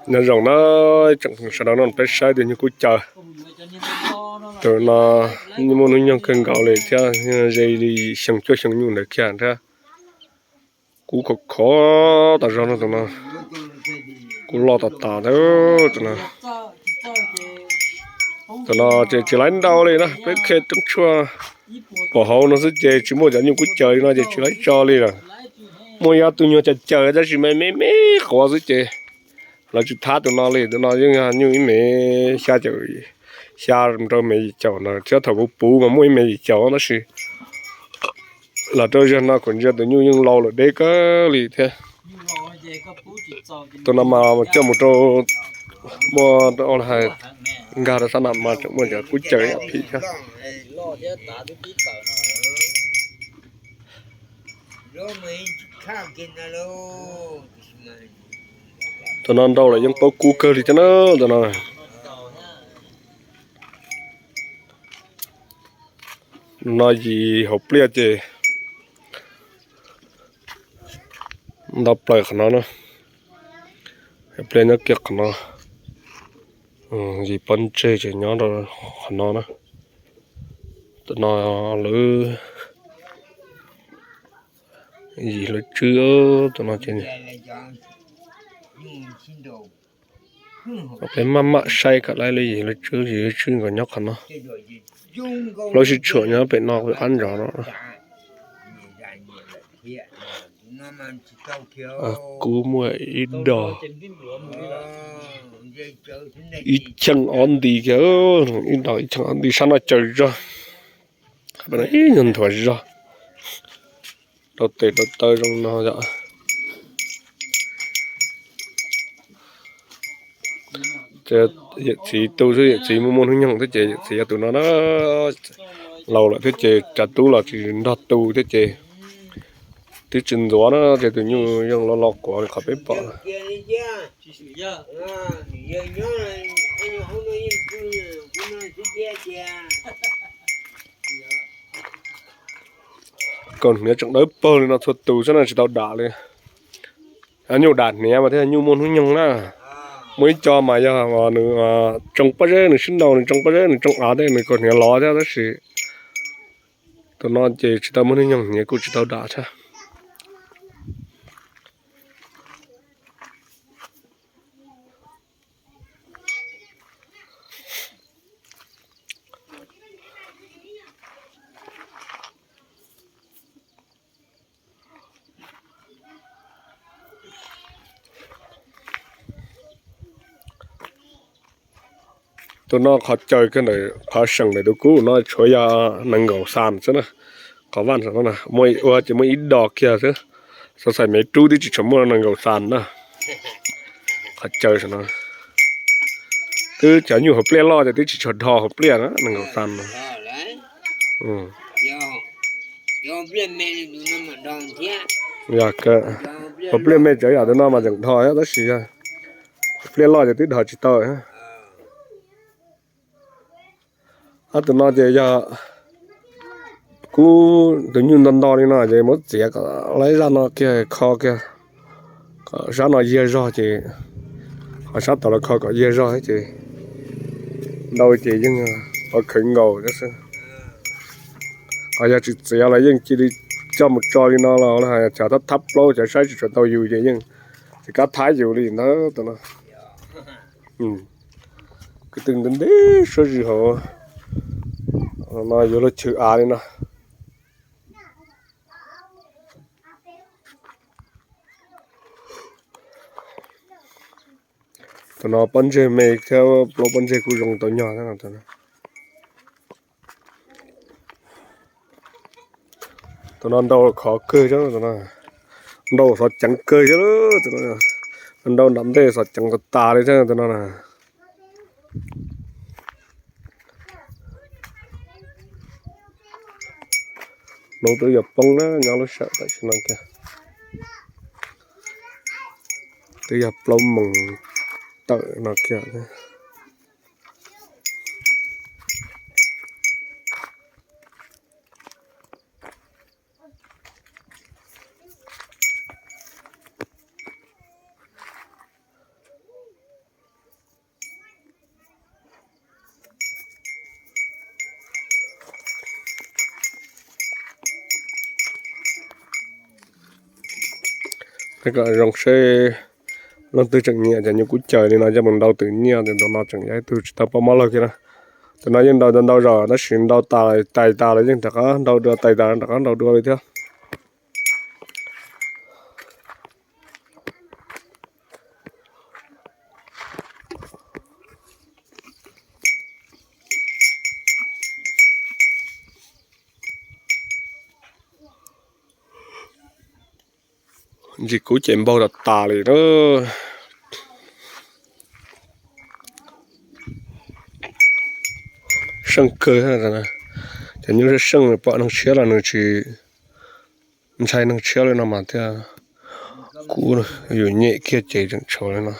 Nyob zoo na, sawv daws no peb saib tus nyuj kub caws. Tus no muaj hnub nyoog kawg nkaus li thiab, ze li xyoo cuaj xyoo nyuj ntawd kiag thiab. Kub khov khov tas zog no, tus no kub loj tas tas. Tus no ces tsis laib ntaus li na, peb qhia roob tshuaj pom hauv no xwb ces tsis muaj cov nyuj kub caws li no ces tsis laib tso li lawm. Muaj ib ob tug nyuag caws caws tab sis me me me quav xwb ces lawv tsis thab tus no li. Tus no yeej yog nyuj ib mev xya caum, xya rau mev yim caum na, thiab thaum puv puv mas muaj ib mev yim caum tab sis los rau zaum no kuv ntsia tus nyuj yeej laus lawm deb kawg li thiab. Tus no mas coj mus rau, muaj rau hais, nkag rau sab no mas tseem muaj cov kub caws yam phim thiab. Tus no nrau lawm yeej paub kub kawg li thiab na, tus no. No yim hauv pliaj ces ntau plaws qhov no na. Hauv pliaj nyob kiag qhov no. Yim pob ntseg ces nyob rau qhov no na. Tus no lawv yim lawv tswb, tus no ces peb maj mam saib kom lawv yim lawv tswb, yim lawv tswb nkaus nyob qhov no. Lawv sib tshuam nyob pem no pem qab ntsos no. Kub muaj ib dos, ib cheej ob nti kiag, ib dos ib cheej ob nti sab no caws zog, ib nyuag nthuav zog, rau tes rau taw zoo no yom. Yawm txiv tu xwb, yawm txiv muaj muaj hnub nyoog thiab ces yawm txiv yog tus no na. Laus lawm thiab ces cov tub los tsis nrog tu thiab ces twb tsis ntxuav na, ces tus nyuj yeej lo lo quav li qhov peb pom. Kaus hniav tseem dawb paug li no txhua tus xwb na, tsis tau dam li. Nyuj dam hniav mas thiaj nyuj muaj hnub nyoog na. Muaj ib co mas yog nws tsoo pob zeb, nws sib ntaus nws tsoo pob zeb, nws tsoo av thiab nws kaus hniav lov thiab tab sis tus no ces tsis tau muaj hnub nyoog, hniav kuj tsis tau dam thiab. Tus no qhov caws kiag ntawm qhov seem ntawm tus kub no tshuav yog nees nkaum xas xwb na. Qhov vaj no muaj ua ces muaj ib dos kiag xwb. Xov xais me rub twb tsis tshua muaj nees nkaum xas na. Qhov caws no twb cov nyuj hauv pliaj loj ces twb tsis tshua dhos hauv pliaj na, nees nkaum xas no. Hauv pliaj me tseem yam tus no mas tseem dhos thiab tab sis yog hauv pliaj loj ces twb dhos tsis tau. Ob tus no ces yog kub tus nyuj nto nto li no ces muab txiav kom lawv zaj no kiag kho kiag kom sab no yiag zog ces, ho sab tod los kho kom yiag zog ces ntau ces yeej ua khawv nkaus xwb. Ho yog tsis txiav los yeej cia li coj mus tso li no los hais cov thab thab plaub cov saib tsis tshua tau yus ces yeej tsis kam thab yus li ntawd tus no. Kwv tij ntev ntev suab zis hauv no yuav luag chwv av li no. Tus no pob ntseg me thiab plaub pob ntseg kuj zoo tau nyog thiab. Tus no nrau khov kawg thiab, nrau xov ceev kawg thiab. Nrau nram ntej xov ceev tas tas li thiab tus no na. Hnub twb yuav poob na, nyob lub sij hawm tam sim no kiag twb yog plaub moos tawm no kiag. Kom zoo seb leej twg tseem nyiam cov nyuj kub caws li no coj mus nrau twm nyiaj, tus no tseem yog ib tug tsis tau pab mob laug kiag na. Tus no yeej nrau ntau zaus tab sis nrau tas tais tas los yeej rov qab nrau dua, tais tas rov qab nrau dua li thiab. Ntsis kub ces npaug tas tas li na. Seej kawg, cov nyuj seej seej nws pom neeg tshiab los nws tsis ntshai neeg tshiab li no mas thiaj kub, yus nyem kiag ces tseem tshuav li no.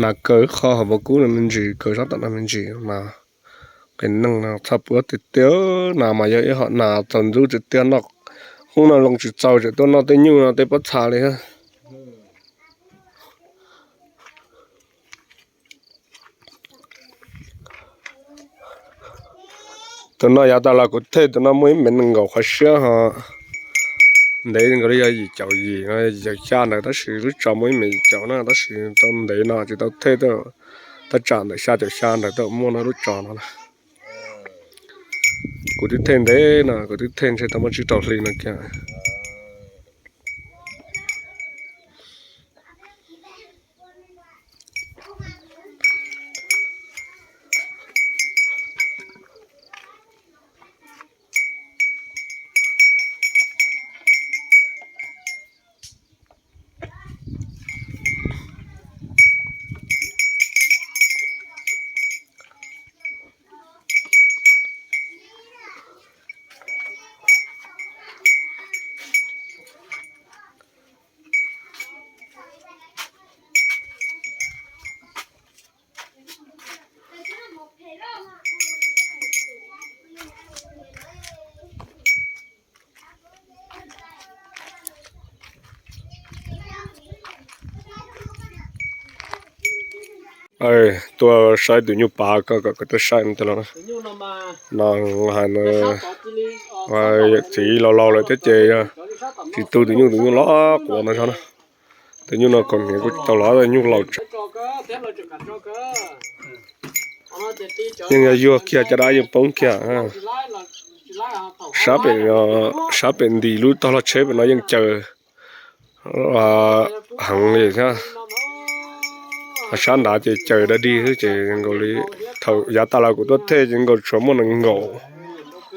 Nas kaws qhov hauv paus kub no me ntsis, kaws sab tom no me ntsis mas qee neeg no txhaj puab tiag tiag. Nas mas yog ib hom nas txaus ntxub tiag tiag, noj hnub no zoo tsis txaus tseem tuaj noj tej nyuj no tej pob txha li thiab. Tus no yav tas los kuv thej tus no muaj ib mev nees nkaum qhov siab ho, ntev nkaus li yog yim caum yim no, yim caum xya ntawd, tab sis lub tso muaj ib mev yim caum na, tab sis tau ntev no tsis tau thej, tab tsam ntawm xya caum xya ntawd tau muaj no lub tso no. Kuv twb thej ntev no, kuv twb thej ntshe tau muaj tsib rau hli no kiag. Tuaj saib tus nyuj pav ko kom kuv tuaj saib no. No hais no, yawm txiv laus laus lawm thiab ces tsis tu tus nyuj, tus nyuj los quav no zog na. Tus nyuj no kom niam kuj tsis tau los, nyuj laus tsawv. Yeej yog yuag kiag caj dab yeej poob kiag. Sab pem, sab pem ntim lub tog loj tsheb pem no yeej caws heev li thiab. Sab nrad ces caws dab dig xwb ces nkaus li, thaum yav tas los kuv tuaj thej ces nkaus tshuav muaj nees nkaum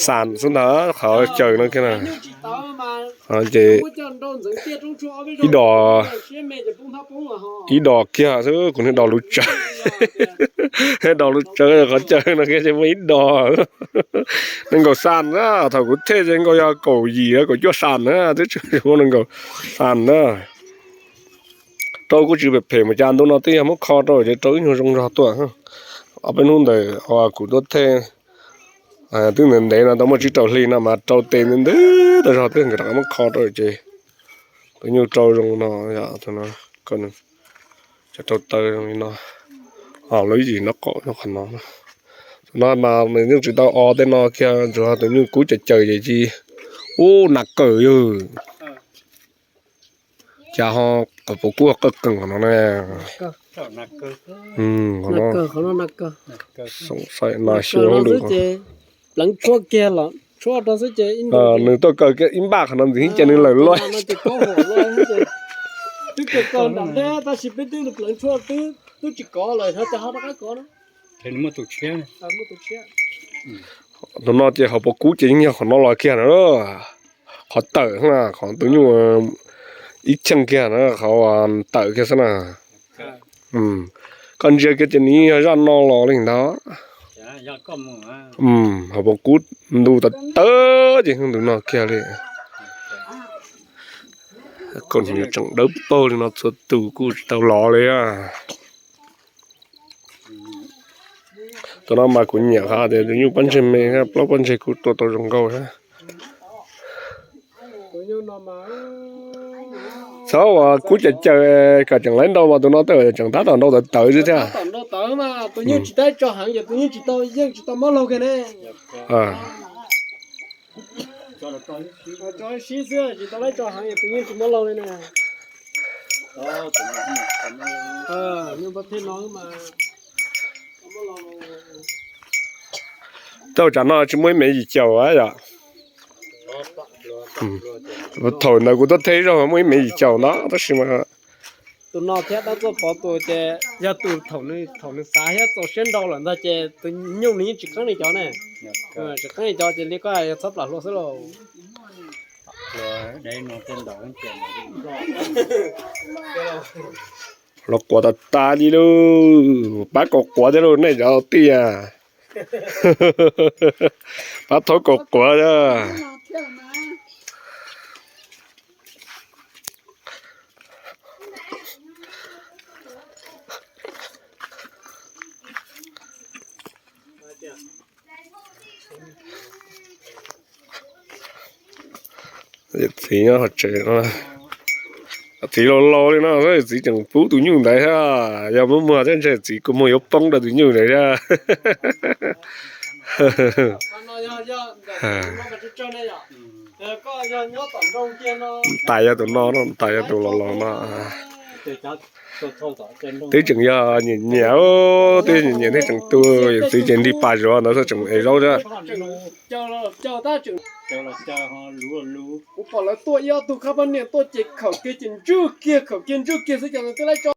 xam xwb ntag qhov caws no kiag na. Ces ib dos, ib dos kiag xwb, kuv niag dos lub tsawv, dos lub tsawv qhov caws no kiag ces muaj ib dos. Nees nkaum xam na, thaum kuv thej ces nkaus yog kaum yim kaum cuaj xam na, twb tsis muaj nees nkaum xam na. Rau kuj tsis phem phem mus cas, ntu no twb yog muab kho rau ces rau ib nyuag zoo zog tuaj. Ob peb hnub ntawd kuv tuaj thej twb ntev ntev no tau muaj tsib rau hli no mas rau tes ntawd ntawd tau zog twb nkawd rov qab muab kho rau ces tus nyuj rau zoo no, cov rau taw zoo li no, lub yim no qaum qhov no. Tus no mas nws yeej tsis tau o tej no kiag, tsuas tus nyuj kub caws caws ces ci. Ub, nas kawm yog. Cas ho qhov puas kub qawj qees qhov no ne? Qhov no, xyov lus. Pleev tshuaj kiag los tshuaj rau xwb ces nws tuaj kaw kiag ib npaj qhov no ntxiv ces nws lawm luaj. Twb kaw kaw nram ntej tab sis peb twb pleev tshuaj twb tsis kov lawm, ho rov qab kov na. Tus no ces hauv paus kub ces yeej yog qhov no los kiag na. Qhov tawm, qhov tus nyuj ib cheej kiag na, qhov tawm kiag xwb na. Koj ntsia kiag ces nws yeej yog zaj no los li ntawd. Hauv paus kub ntu tawv tawv ces tus no kiag li. Kaus hniav tseem dawb paug li no txhua tus kuj tsis tau lov li. Tus no mas kuv nyiam qhov tias tus nyuj pob ntseg me, plaub pob ntseg kuj tua tau zoo nkauj thiab. Txhob uas kub caws caws kom tseem laib nrau mas tus no tej tseem tab tom nrau tawv tawv xwb thiab. Tus nyuj tsis tab tso heev ces tus nyuj tsis tau, yeej tsis tau mob laug kiag ne. Tso sib xwb tsis tau laib tso heev, tus yeej tsis muab laus li na. Nyob npab thej no mas. Tau tsam no tsis muaj ib mev yim caum yom. Thaum ntawd kuv tuaj thej zaug muaj ib mev yim caum ntawd tab sis mas tus no thiab dab tuaj pov tus ces yog tus thaum nws xav thiab txaus siab nrau lawm ntag ces tus nyuj nws yeej tsis qeeb li cov ne. Tsis qeeb li cov ces li koj yog txhob plam hlua xwb lauj. Los quav tas tas li lauj, pab kaus quav thiab lauj nej cov tiag. Pab thaub kaus quav thiab. Txiv nyob hauv tsev no, txiv laus laus li no, txiv tseem pub tus nyuj ntawd thiab. Yog muab muag thiab ntshe txiv kua muag yuav poob rau tus nyuj ntawd thiab. Ntais yog tus no, ntais yog tus laus laus no. Twb tseem yog nyiam nyiam, twb nyiam nyiam thiab tseem tu, txiv ces nrig pas zuav ntawd tseem ev zaub thiab. Kuv pom lawv tuaj ib ob tug khab pab niam tuaj ces khaum kiag ces ntswj kiag, khaum kiag ntswj kiag xwb ces twb laib tso.